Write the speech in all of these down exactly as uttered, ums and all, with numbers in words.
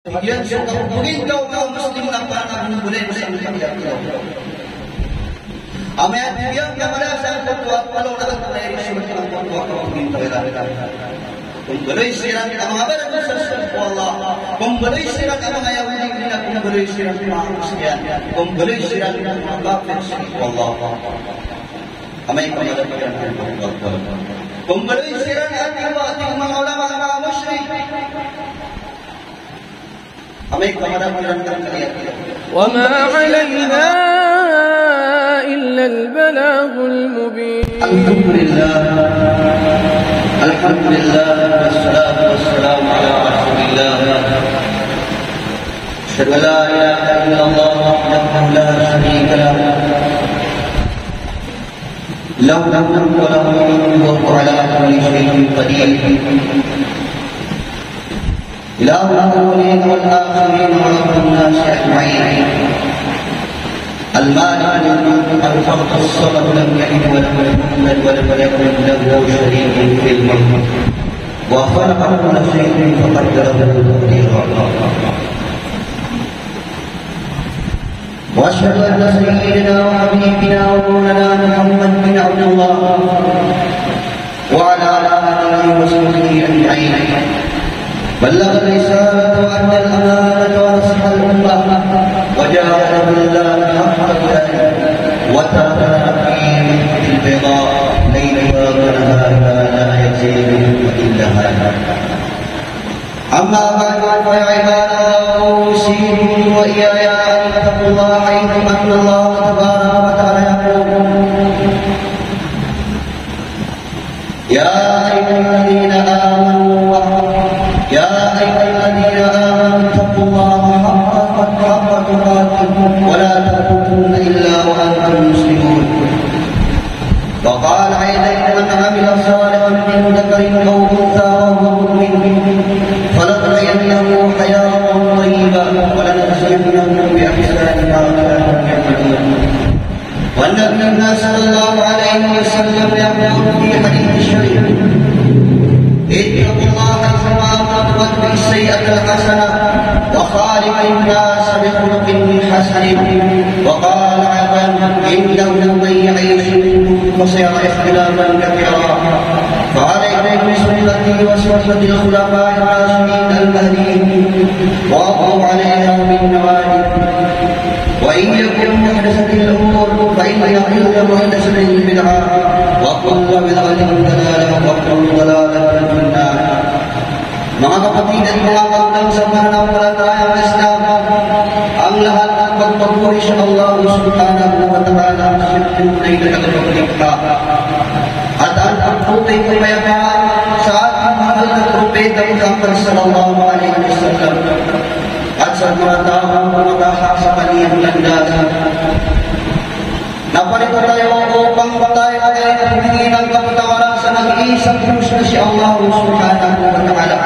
Iyan so kapagintaw a Muslim na panagonggolay sa kiyatlo. Amay ka iyan na mala sa koto a palo na katlay so koto a kapagintaw iran. Konggoloy siran a manga baradosa sii ko Allah. Konggoloy siran a manga Yahudi, di na konggoloy siran a manga Kristiyan. Konggoloy siran a manga kafir sii ko Allah. Amay ka mala iran a konggoloy siran a tig o, tig o manga ulama a manga mushrik. Amay ka mala iran a kaliyan. وما علينا إلا البلاغ المبين. الحمد لله. الحمد لله والصلاة والسلام على رسول الله. أشهد أن لا إله إلا الله وحده لا شريك له. له الملك وله الحمد وهو على كل شيء قدير. إله الأولين والآخرين ورب الناس أجمعين. المالك الملك الفرد الصمد لم يلد ولم يولد ولم يكن له شريك في الملك وخلق كل شيء فقدره تقديرا. وأشهد أن سيدنا وحبيبنا ومولانا محمد بن عبد الله وعلى آله وصحبه أجمعين بلغ الرسالة وأدى الأمانة ونصح الأمة وجاهد في الله حق جهاده وتركنا في البيضاء ليلها كنهارها لا يزيغ إلا هالك. أما بعد، فيا عباد الله، أوصيكم وإياي أن اتقوا الله، حيث أن الله تبارك وتعالى يقول: يا أيها الذين آمنوا، يا أيها الذين آمنوا اتقوا الله حق، حق تقاته ولا تموتن إلا وأنتم مسلمون. وقال أيضا: من عمل صالحا من ذكر أو أنثى وهو مؤمن فلنحيينه حياة طيبة ولنجزينهم بأحسن ما كانوا يعملون. والنبي صلى الله عليه وسلم يقول في حديث الشريف: اتقوا الله حيثما كنتم وأتبعوا السيئة الحسنة وخالق الناس بخلق حسن. وقال أيضا: إنه من يعش منكم فسيرى اختلافا كثيرا. فعليكم بسنتي وسنة الخلفاء الراشدين المهديين، وعضوا عليها بالنواجذ. وإياكم ومحدثات الأمور، فإن كل محدثة بدعة، وكل بدعة ضلالة، وكل ضلالة في النار. Manga kapatid at manga magulang sa pananampalatayang Islam, ang lahat ng pagpapuri sa Allah Subhanahu wa Ta'ala, siya po ay tagapaglikha. At ang pagpapuri ko kaya sa ating mahal na Propeta Muhammad sallallahu alaihi wasallam at sa mga taong pumatahak sa kaniyang landas. Na parito tayo upang tayo ay humingi ng kapatawaran sa nag-iisang Diyos na si Allah Subhanahu wa Ta'ala.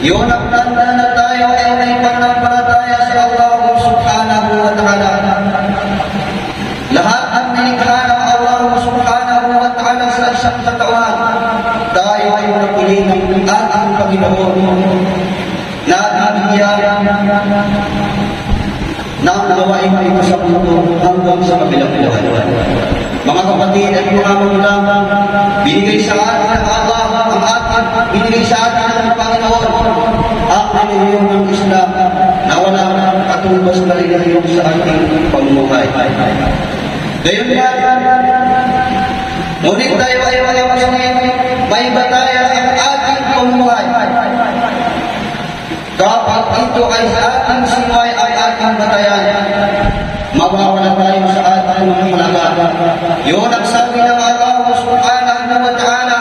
Yun ang tanda na tayo ay may pananampalataya sa Allah Subhanahu wa Ta'ala. Lahat ng nilikha ng Allah Subhanahu wa Ta'ala sa isang katauhan, tayo ay napili ng ating Panginoon na bibigyan ng gawain ito sa mundo hanggang sa kabilang buhay. Mga kapatid at mga magulang, binigay sa atin ng Allah ang ating, binigay sa atin ng Panginoon ang relihiyon ng Islam na walang katumbas na relihiyon sa ating pamumuhay. Gayunman, ngunit tayo ay mga Muslim, may batayan ang ating pamumuhay. Kapag ito ay sa ating sinuway ang ating batayan, mawawala tayo sa ating mga halaga. Yun ang sabi ng Allah Subhanahu wa Ta'ala,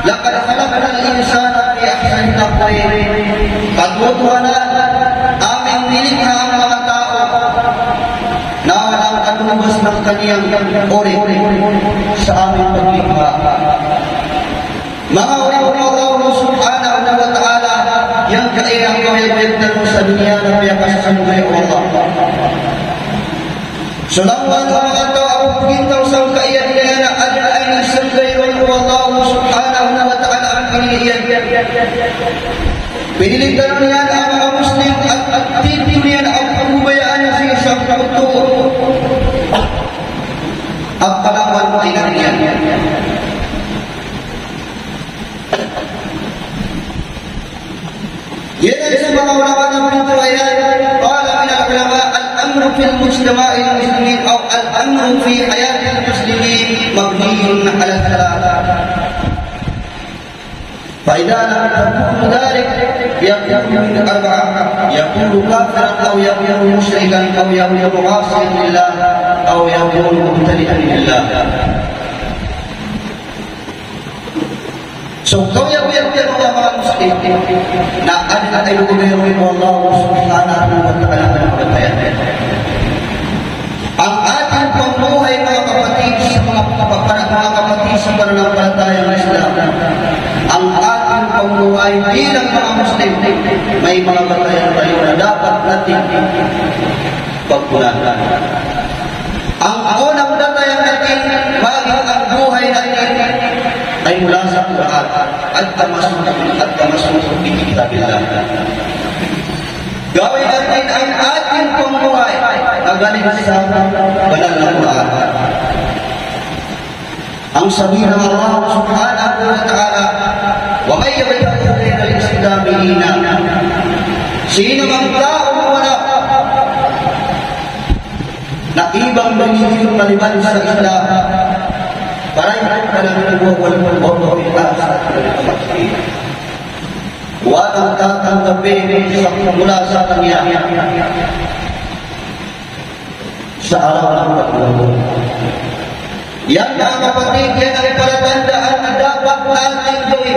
لقد خلقنا الإنسان في أحسن تقويم. Katotohanan, aming nilikha ang mga tao na walang katumbas ng kaniyang uri sa aming paglikha. Manga oripn o Allah Subhanahu wa Ta'ala, giyangkaya a kaoyagoyag tano sa doniya na piyakasasanggaya o Allah. So langowan o manga taw a pagintaw sangkaya doniya na adn a inisanggay ron o Allah Subhanahu wa Ta'ala a pinili iyan. Pinilitan iyan a manga Muslim a, a titho niyan a pagbabayaan sii sa pagtotoo a panaw a tinan iyan. Giyanan so manga ulama na pitharo iyan, qala minal ulama, al-amru fil mujtama'il muslimin aw al-amru fi hayatil muslimin mabniyun ala thalatha. Fa idha lam takun dhalik, yakunu min arba'a, yakunu kafiran aw yakunu mushrikan aw yakunu 'asiyan lillah aw yakunu mubtadi'an lillah. So kaoyagoyag iyan o manga Muslim na adn a ipagari o Allah Subhanahu wa Ta'ala na mabatayan. Ang ating pamumuhay, mga kapatid, sa mga pagpapara-, mga kapatid sa pananampalatayang Islam, ang ating pamumuhay bilang mga Muslim, may mga batayan tayo na dapat nating pagkunan. Ang unang batayan natin, maging ang buhay natin ay mula sa Quran at tamasuk, at tamasuk bi kitabillah. Gawin natin ang ating pamumuhay na galing sa banal na Quran. Ang sabi ng Allah Subhanahu wa Ta'ala, "Wa man yabtaghi ghayral Islami dinan." Sino mang taong humanap na ibang relihiyon maliban sa Islam, "falan yuqbala minhu wa huwa fil akhirati minal khasirin." Walang tatanggapin sa, mula sa kanya sa araw ng paghukom. Yan, mga kapatid, yan ang palatandaan na dapat natin gawin.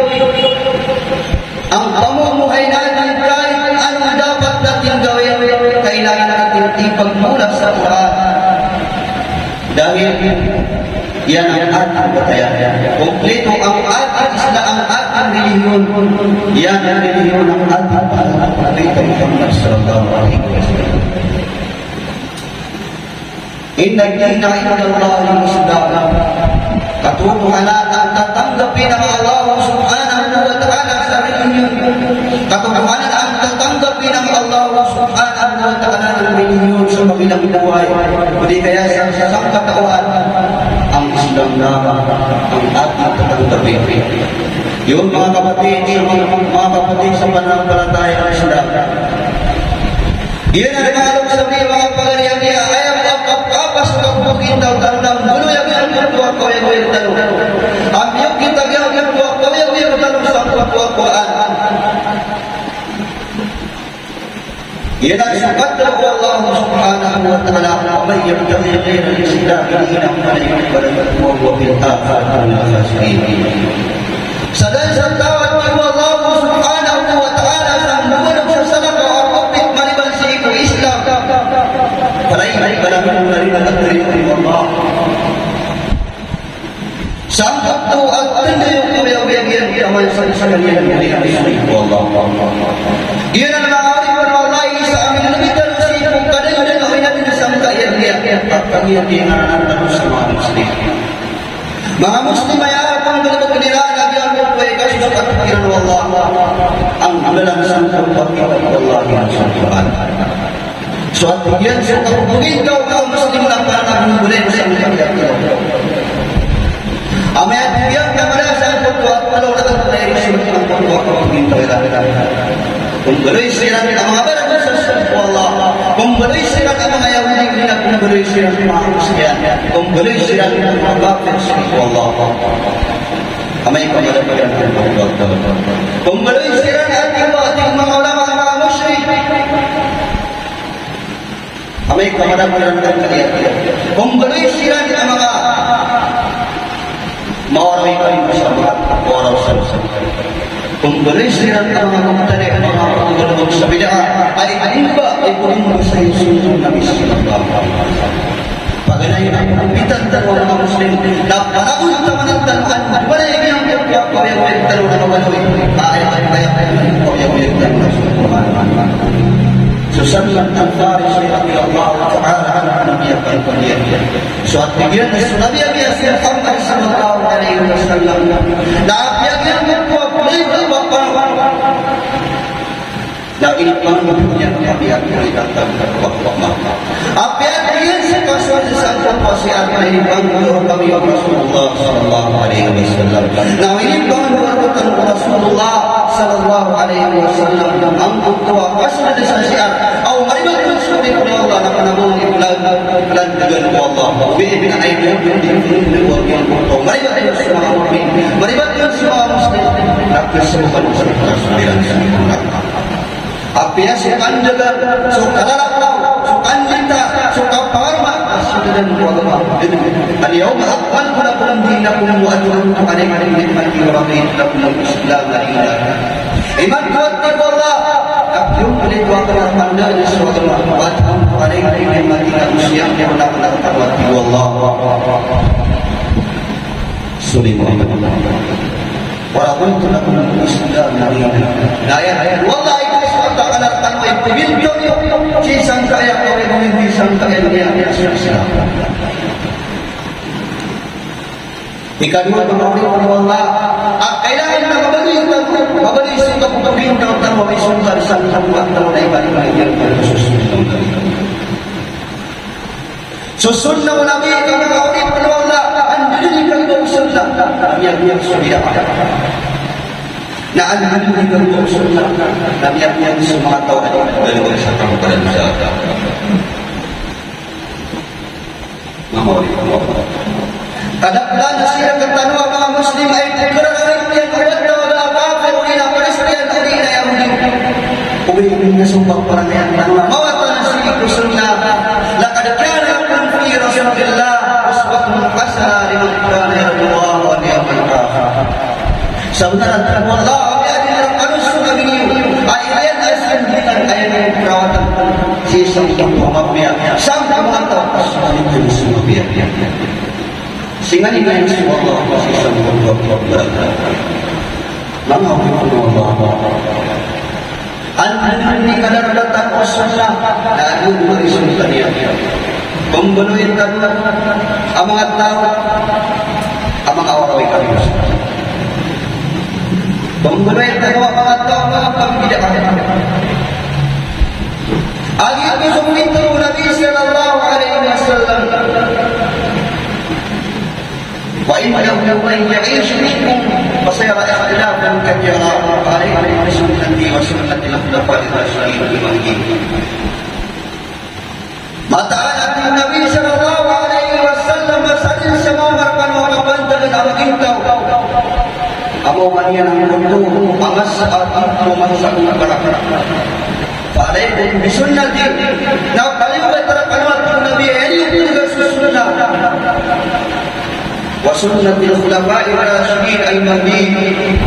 Ang pamumuhay natin, kahit anong dapat natin gawin, kailangan natin ipagmula sa Quran. Dahil yan ang ating batayan. Kompleto ang ating Islam, ang ating relihiyon. Yan ang relihiyon ng ating Panginoon, Propeta Muhammad sallallahu alaihi wasallam. Inna ad-dina inda Allahil Islam. Katotohanan, ang tatanggapin ng Allah Subhanahu wa Ta'ala sa relihiyon. Katotohanan, ang tatanggapin ng Allah Subhanahu wa Ta'ala ng relihiyon sa kabilang buhay, o di kaya sa, sa sangkatauhan, ang Islam na ang ating tatanggapin. Yun, mga kapatid, sa mga, mga kapatid sa pananampalataya ng Islam. Giyanan a manga loks ami, manga pagari ami, aya kapakapasok a kapogintaw tano na mbaloy a giyangkoto a kaoyagoyag tano. Ambiyo kita giyangkoto a kaoyagoyag tano sangkoto a Qur'an. Giyanan so katharo o Allah Subhanahu wa Ta'ala, "Wa man yabtaghi ghayral Islami dinan falan yuqbala minhu wa huwa fil akhirati minal khasirin." Sadn sa taw a tig o Allah Subhanahu wa Ta'ala sa mbago sa salakaw a kapit maliban sii ko Islam, falan yuqbala minhu, na di niyan tarimaan o Allah. Sangkoto a tanda o kaoyagoyag iyan, taman sa isa niyan, di niyan tarimaan o Allah. Giyanan a manga oripn o Allah, isa a minilibit tano sii ko kadadn a oway na di na sangka iyan, iyan. At kami a kinaranan tano sa manga Muslim. Manga Muslim, aya panggalbk iran a giyangkoto a ikasosoat kiran o Allah. Ang golalan sangkoto a kitab o Allah, iyan so Qur'an. So tig iyan so kapogintaw o manga Muslim na paran a golalan sangkoto a kitab. Amay a tig iyan a golalan sangkoto a kitab, na aya so kapogintaw iran. Pmbaloy siran a manga barabr sa sii ko Allah. Pmbaloy siran a manga Yahudi, di na pmbaloy siran a manga Kristiyan. Pmbaloy siran a manga kafir sii ko Allah. Amay ka madakl iran a manga, pmbaloy siran a tig o, tig o manga ulama, a manga mushrik. Amay ka madakl iran a manga, pmbaloy siran a manga maoraw i kalimo sa manga, maoraw sa manga. Pmbaloy siran a manga mubtadi', a manga pnggalbk sa bid'ah, a ipmba, a ipmba sa sunnah o Nabi sallallahu alaihi wasallam. Paganay a pmbitan tano a manga Muslim, na panagontaman tano a di ba na giyangkoto a kaoyagoyag tano na mabaloy, a aya, aya, aya, kaoyagoyag tano na so Qur'an. So Salman Al-Farisi radiyallahu ta'ala anhu na miyapanothol iyan. So tig iyan a so Nabi a miyasii a Muhammad sallallahu alaihi wasallam na apiya giyangkoto a plito a pano, Ipanggoto niyan kami a kami tatap ko wakto. Apiya tig iyan sa kasold sangkoto a siar na inipanggoto kami o Rasulullah sallallahu alaihi wasallam. Na inipanggoto tano o Rasulullah sallallahu alaihi wasallam angkoto a kasold sa siar. Aw maribat ko so oripn o Allah na kna o ba i plan, plan dn o Allah. Ogaid na aya dn a di ko di ko di ko di ko maribat ko so manga mu'min, maribat ko so manga Muslim. Na kasold sa siar. Apiya so kandagan, so kalalakaw, so kandita, so kapangaroma, so dn ko Allah. Al-yawma akmaltu lakum dinakum wa atmamtu alaykum ni'mati wa raditu lakumul Islama dina. Imanto a tig o Allah, a kiyomplit ko akn a kandagan so agama, wa atmamtu alaykum ni'mati, na siyam ko rk na akn a kandagan, tig o Allah. Sulim. Wa raditu lakumul Islama dina. Na aya, wallahi, so Allah, kna rkano a ipibintaw niyo sii sangkaya a kawri, sii sangkaya a Islam. Ikadowa, pangawri ko Allah, a kailangan na mabaloy tano, mabaloy so kapagpintaw tano, mabaloy so kapagpintaw tano, na ibalik na iyan ko so sunnah. So sunnah o Nabi, ka manga oripn o Allah, anda dn i kagowaan o sunnah, na miyagowaan so bid'ah. Na anda dn i kagowaan o sunnah, na miyagowaan so manga taw a di dn sa kapadan sa manga oripn o Allah. Kadaklan a siran rktano a manga Muslim a ipkhararangit iyan o ba taw a kafir, odi na Kristiyan, odi na Yahudi. Ogaid na so paparangayan tano na mawatan sii ko sunnah. Laqad kana lakum fi Rasulillahi uswatun hasanah liman kana yarjullaha wal yawmal akhir. Sabnar a tig o Allah, a aya dn rkano so Nabi niyo a iliyan a sandingan, aya niyo perawatan sii sangkoto a mapiya, sangkoto a mapiya. Singanin iyan so Allah sii sangkoto a mapiya. Manga oripn o Allah. Anda dn i kadaratan o sunnah, na anda dn i sunnah iyan. Pmbaloy tano a manga taw a manga awaraw i kagowaan. Pmbaloy tano a manga taw a manga pambid'ah. Aya dn so pitharo o Nabi sallallahu alaihi wasallam. Wa innahu man ya'ish minkum fasayara ikhtilafan kathira, fa alaykum bi sunnati wa sunnati al-khulafa'ir rashidin al-mahdiyyin. Mataan a tig o Nabi sallallahu alaihi wasallam, a sadn sa manga oripn o Allah a kapantagan a magintaw a maoma niyan angkoto a masa a titho a masa ko Fa alaykum bi sunnati, na kaliyogat rkano, tig o Nabi, a iniyoto a so sunnah, wa sunnatil khulafa'ir rashidin al-mahdiyyin,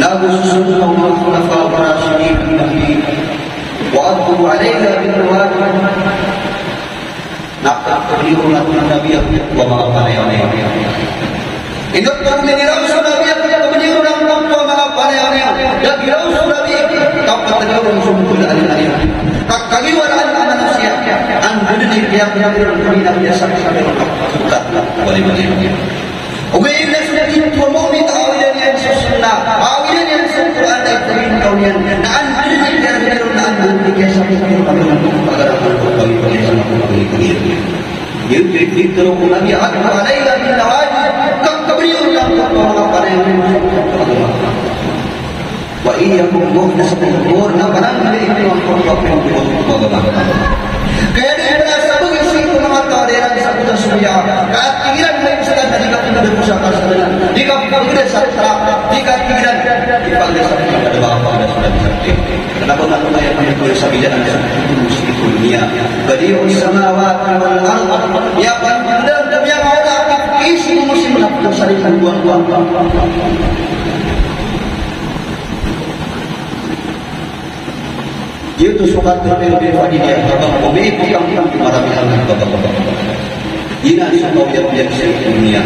nago so sunnah o manga khulafa'ur rashidin al-mahdiyyin, wa addu alayha bin nawajidh. Na kapagiraw on, tig o Nabi, angkoto a manga panayawnaya. Ino pn giraw so Nabi angkoto a manga panayawnaya? Giraw so Nabi, kapagiraw on so manga panayawnaya. Ka kagiya a manosiya, anda dn i kiyapagiraw on, anda dn i kiyasakit on, kapagiraw on. Ogaid na so titho a mu'min a awidan iyan so sunnah, a awidan iyan so Qur'an, a ipintaw niyan, na anda dn i kiyargn iyan, na anda dn i kiyasakit iyan, na anda dn i kiyasakit iyan. Giyoto i pitharo o Nabi, addu alayha bin nawajidh, kakabri on angkoto a manga panayawnaya. Wa iyyakum wa muhdathatil umur, na pananggalii niyo angkoto a piyanggogoto ko agama. Ka aya di pn a sabagi sii ko manga taw a da iran sabota so bid'ah. Ka tig iran, hay ustadh, na di ka pagda sa kasalanan, di ka pagda sa trak, di ka, tig iran, di pagda sa trak, da ba ka pagda sa trak. Kna ba na aya pagda sa bid'ah na so titho a musikito niyan. Badi'us samawati wal ard. Miyapanggoda, miyakaoda, a kisi mo sii na pn sa rikong buwan-buwan. Giyoto so katharo o Nabi, pagidi a habang umiikot angkoto a marami a habang. Giyanan so kaoyagoyag sii ko doniya.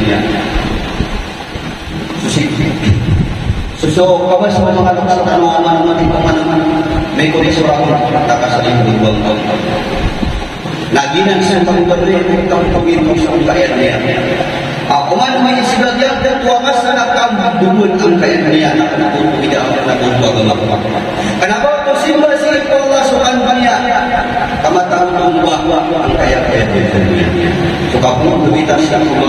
So sii, so, so kawasa o manga loks tano a manoman, di pamanoman, may koni so ragon, taka sa linggo, buwan-buwan. Na giyanan so kaoyagoyag sii ko doniya, so kaya niyan. A, oman, may sigagyag ko a masa na kambogowan angkaya niyan, na kambogowan angkaya niyan. Kna ba ko simba sii ko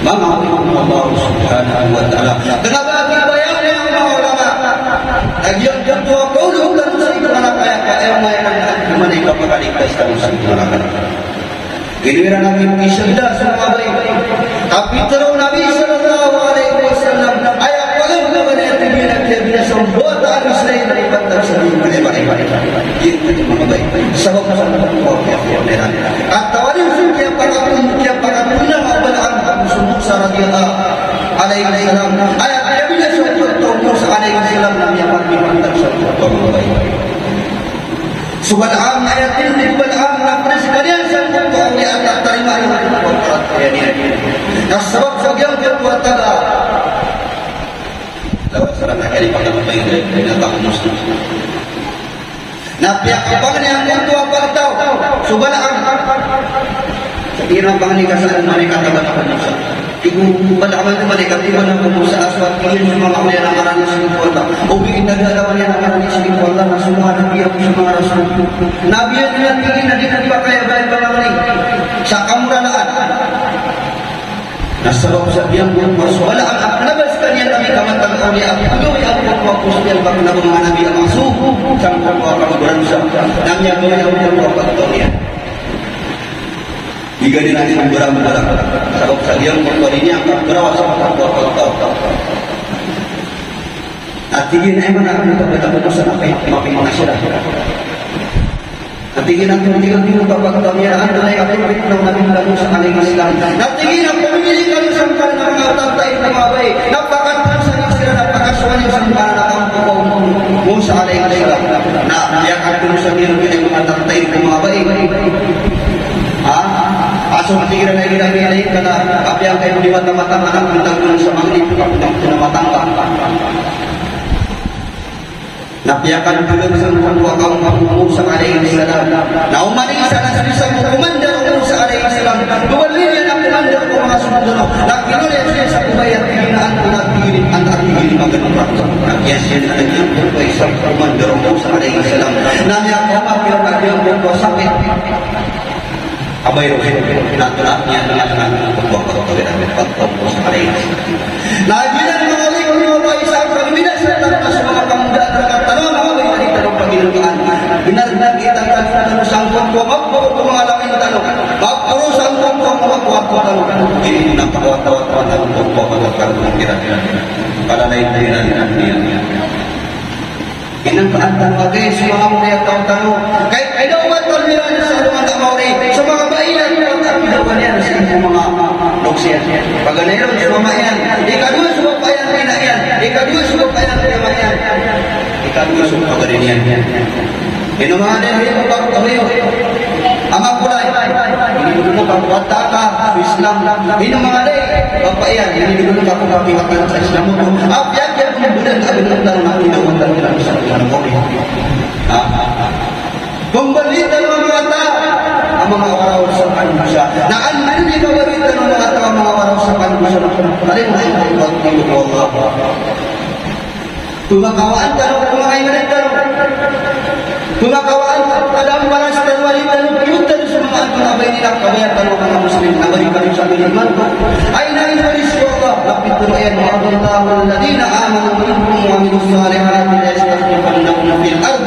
Manga oripn o Allah Subhanahu wa Ta'ala. Kna ba a kiyabayaan o manga ulama a giyangkoto a kaolog tano sii ko naraka, aya maana niyan na aya kapakaligtas tano sii ko naraka. Ino iran a kiyabayaan so manga bae. Kapitharo Sabap sa pagkowak iyan, katawan iyan so kiyapakatona, kiyapakatona o Balaam a so Musa radiyallahu alayhi salam. Aya kiyabinasa o Musa alayhi salam na miyapagpipantag sa pagkowak iyan. So Balaam, aya tindg o Balaam na pd skaniyan sangkoto a awliya a tatarima iyan a paratiyaya niyan. Na sabap sa giyangkoto a taga, dapat sa rana kari pagkamapain na takomos. Na piyakapangni angkoto a pagtaw so Balaam. Sa tig iyan a pangni ka sa manga malaikat a taga ko Musa. Tig o Balaam a malaikat, tig iyan a ko Musa, a so tig iyan so manga awliya na marani sii ko Allah, o bigyan na galawan iyan a marani sii ko Allah, na so manga nabi ago so manga rasul. Nabi iyan na tig iyan a di na pakayabay pangni sa kamoralaan. Na sabap sa giyangkoto a so Balaam a kna ba skaniyan a manga matag a awliya a pagawii angkoto a post iyan ba kna ba manga nabi a maksum sangkoto a kamoralaan sa. Na miyagawii angkoto a pagtaw iyan. Di gani na iyan mbarang-mbarang. Sabap sa giyangkoto a di niyan kabrawa sangkoto a pagtaw. Na tig iyan a aya maana ko pagtaw ko sa mapay, mapay manga sira. Na tig iyan a tig iyan a pagtaw iyan a antonaa i katindg o Nabi Musa alayhis salam. Na tig iyan a pamimili kami sangkanan a manga tantai ko manga bai. Na pakatorosan iyan siran, na pakasowa niyan sangkanan a kampo o Musa alayhis salam. Na aya katorosan iyan a manga tantai ko manga bai. Ha? A so tig iran a igira igira igira na apiya ka igira mata-mata ka na pintag ko sa mangni, pintag ko na mata-mata. Na piyakadolog sangkoto a kaom o Musa alayhis salam. Na oman i isa na so isa ko commander o Musa alayhis salam. Bawal iyan a commander ko manga soldado. Na kinori iyan so isa ko bai a tig iyan a antonaa, tig iyan a antonaa, tig iyan a maganot rakn. Na kiyasowa niyan a tig iyan a isa ko commander o Musa alayhis salam. Na miyakaoma iyan a tig iyan a sakit. Abay, na tolak niyan na pagkawak iyan, pagkawak iyan. Na giyanan manga awliya o Allah, isa a pagminasa tano na so manga pangndaan rktano, manga awliya, di tano pagilkaan. Bnar na giya tano sangkoto a maporo ko manga langit tano, maporo sangkoto a manga kwarto tano. Ino na pagkawak tano, pagkawak tano, pagkawak tano. Kala na ino na ino na ino. Inangkaan tano a giyai so manga moriataw tano. Kay, kay da oba tano iran sa alongan a maori. So manga bai iran, pagkakidawaan iyan sii ko manga loks iyan. Paganay ron so mama iyan. Ikadowa so bapa iyan, ina iyan. Ikadowa so bapa iyan, ama iyan. Ikadowa so paganay niyan. Ino manga di, di, di, di, di, ama ko lay. Ino manga di, di, di, di, di, Islam. Ino manga di, bapa iyan. Ino manga di, di, di, di, di, Islam. Apiya Kaya pembelan a benar tano na kinawan tano iran sa manga mori. Ha? Pembali tano a manga taw a manga waraw sa pandosa. Na an di pembali tano a manga taw a manga waraw sa pandosa. Kali mo sa pagpagtilo ko Allah. Pembakawaan tano, pembakawaan tano. Pembakawaan tano, kada malas tano, wali tano, piyo tano. Manga antonaa ba ini na kabaya tano a manga Muslim, na bali kami sa iman ko. Ay na iman so Allah, na pitharo iyan, "Wa'adallahu alladhina amanu minkum wa amilus salihati la yastakhlifannahum fil ard."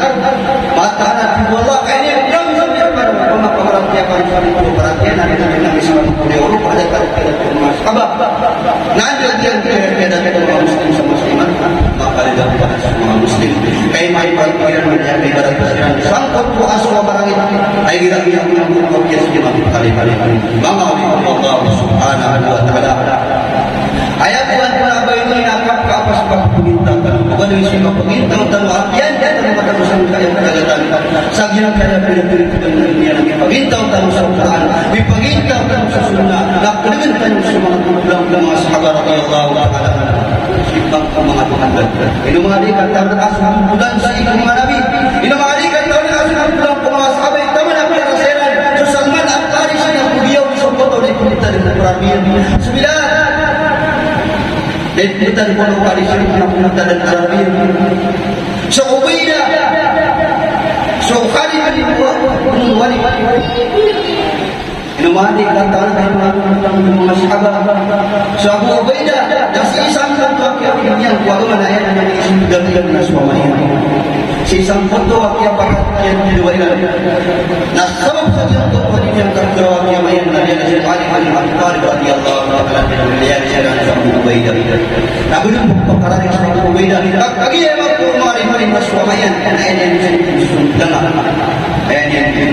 Mataan a tig o Allah, kay ini promise niyan rkano, pamakaparatiyaya kami sa pamakaparatiyaya, na di na kami sa pamakaparatiyaya, na di na kami sa pamakaparatiyaya. Na anda iyan kaya, kaya dapat manga Muslim sa Muslimat, mapalidang panas manga Muslim. Kay maipagpikiran iyan, kay ibarat siran sangkoto a so kabarangit. Ay gira-gira ko na manga kiyas di mapipakali-kali. Manga awliya o Allah subhanahu wa ta'ala. Aya ko na ba ini na kapkapas pagpagintaw tano. Pagpagintaw tano, apiya tano matagosan kaya kalagatan. Sa giyangkaya pira-pira ko na niyan a mipagintaw tano sa Qur'an, mipagintaw tano sa Sunnah, na pdgn tano sa manga pagkulang ko manga sahaba radiyallahu ta'ala anhum. Sii ko manga pangandad. Ino manga di katawan a so pagkulang sii ko manga nabi. Ino manga di katawan a so pagkulang ko manga sahaba. Taman a piyarasay iran so Salman Al-Farisi na pgiyaw so koto di pgitad ko Arabiya. So Bilal. Di pgitad ko Arabiya. So Ubaidah. So Khalid bin Walid. Ino manga di katawan a manga sahaba. So Abu Ubaidah, na sii sangkoto a kiyapiya niyan ko agama na aya niyan i ismbag iyan na so ama iyan. Sii sangkoto a kiyapakatiyaya iran. Na sabap sa giyangkoto a di niyan katharo a kiyama iyan na giyanan si Ali bin Abi Talib radiyallahu ta'ala anhu, na miyaliyari siran so Abu Ubaidah. Na bnar a pakararing so Abu Ubaidah. Kagiya iyan maporo manga rimarim na so ama iyan, na aya niyan i ismbag. Aya niyan i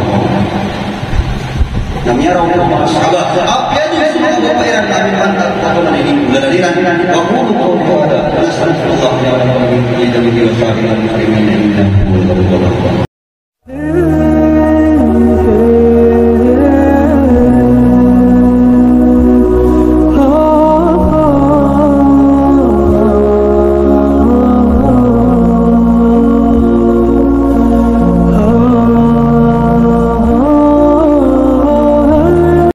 Na miyaraw ko manga sahaba, apiya dn so manga babae iran na amay pantag ko manga ini, manga ini. Wa aqulu qawli hadha, wa astaghfirullah li wa lakum min kulli dhanbin wa sa'iril muslimina innahu huwal ghafurur rahim.